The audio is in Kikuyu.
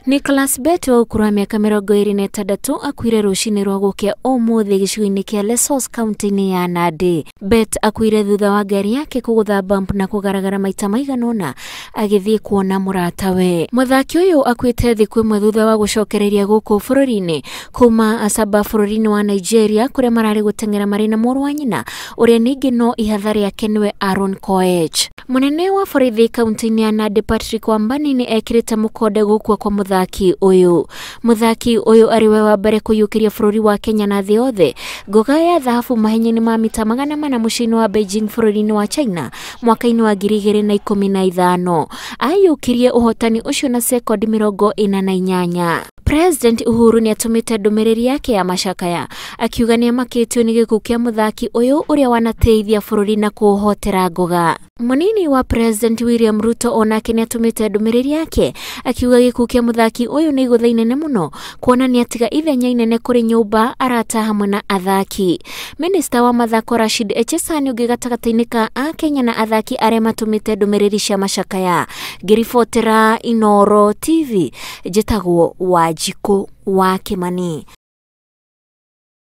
Nicholas Bett wa ũkũrũ wa mĩaka 26 akuire rũcinĩ rwa gũkĩa ũmũthĩ gĩcigo-inĩ kĩa Lesos kaunti-inĩ ya Nandi. Bett akuire thutha wa ngari yake kũgũtha bump na kũgaragara maita maigana ũna agĩthiĩ kuona mũratawe. Mũthaki ũyũ akuĩte thikũ ĩmwe thutha wa gũcokereria gũkũ bũrũri-inĩ kuma Asaba bũrũri-inĩ wa Nigeria kũrĩa mararĩ gũteng'era marĩ na mũrũ wa nyina ũrĩa ningĩ no ihatha rĩake nĩwe Aaron Koech. Mũnene wa borithi kaunti-inĩ ya Nandi Patrick Wambani nĩ ekĩrĩte mũkonde gũkua kwa mũthaki ũyũ. Mũthaki ũyũ arĩ we wa mbere kũiyũkĩria bũrũri wa Kenya na thĩ yothe ngoga ya thahabu mahenya-inĩ ma mita 400 mũciĩ-inĩ wa Beijing bũrũri-inĩ wa China mwaka-inĩ wa 2015. Aiyũkirie ũhotani ũcio na sekondi 48. President Uhuru nĩ atũmĩte ndũmĩrĩri yake ya macakaya akiuga nĩ amakĩtio nĩ gĩkuũ kĩa mũthaki ũyũ ũrĩa wanateithia bũrũri na kũũhotera ngoga. Mũnini wa President William Ruto onake nĩ atũmĩte ndũmĩrĩri yake akiuga gĩkuũ kĩa mũthaki ũyũ nĩ igũtha inene mũno kuona nĩ atiga ithenya inene kũrĩ nyũmba, arata hamwe na athaki. Minista wa mathako Rashid Echesa nĩ ũngĩ gatagatĩ-inĩ ka Akenya na athaki arĩa matũmĩte ndũmĩrĩri cia macakaya. Ngĩribotera Inooro TV, njĩtagwo Wanjikũ wa Kĩmani.